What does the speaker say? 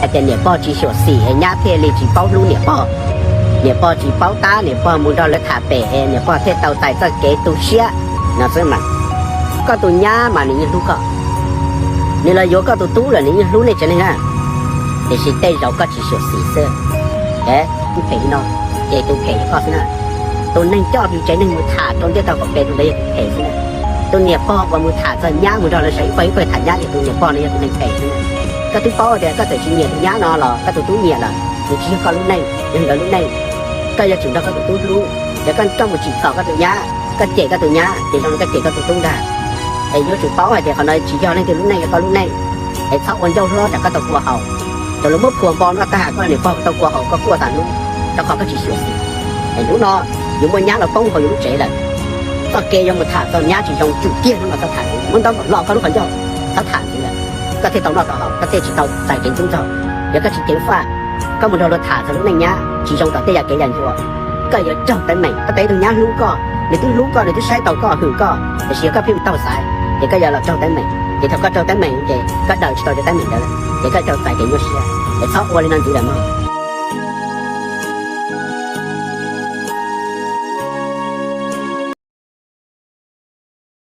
Hais tias niam pog tsis xyuam xim es nyab thiaj li tsis paub hlub niam pog. Niam pog tsis paub tab, niam pog mus nrog lawv tham pem es niam pog thiaj tau txais txoj kev tu siab no xwb mas. Koj tus nyab mas nws yeej hlub koj, nws los yuav koj tus tub lawm nws yeej hlub nej tsev neeg na. Tiam sis tej zaum koj tsis xyuam xim xwb, es phem li no, ces tus phem yog koj xwb na. Tus neeg coj tus tsev neeg mus tham rau ntiaj teb qhov pem tus ntawd yog tus phem xwb na. Tus niam pog uas mus tham txog nyab mus nrog lawv sawv ib pawg ib pawg tham nyab ces tus niam pog no yog tus neeg phem xwb na. Koj twb paub tias koj txawm tsis nyiam tus nyab no los koj tus tub nyiam lawm, nws tsis yog koj lub neej, yog nkawd lub neej. Koj yuav tsum nrog koj tus tub hlub. Yog koj coj mus tsim txom koj tus nyab, koj cem koj tus nyab ces zoo li koj cem koj tus tub ntag. Es yuav tsum paub hais tias qhov no tsis yog leej twg lub neej, yog koj lub neej. Es txhob ua ncauj hlob tsam koj tau kua haus. Thaum lawv muab phua npo noj tag koj niam pog tau kua haus koj quaj tas hnub, rau qhov koj tsis xyuam xim. Es hnub no yus muaj nyab los poob hauv yus lub tsev lawm, txoj kev yuav mus tham txog nyab tsis zoo tsum kiag hnub no txhob tham, muab ntaub nkaus lo koj lub qhov ncauj, txhob tham ntxiv lawm. Koj thiaj tau noj tau haus, koj thiaj tsis tau txais kev ntxub ntxaug. Yog koj tsis ceev faj, koj mus nrog luag tham txog lub neej nyab tsis zoo tom tej yam kev yam ncua, koj yuav raug teeb meem. Koj tes tus nyab hlub koj, nws twb hlub koj, nws twb saib taus koj hwm koj, tiam sis yog koj pheej mus taug xaiv ces koj yuav los raug teeb meem. Ces thaum koj raug teeb meem ces koj daws tsis tau cov teeb meem ntawd, ces koj tau txais kev nyuaj siab. Es txhob ua li no ntxiv lawm mog.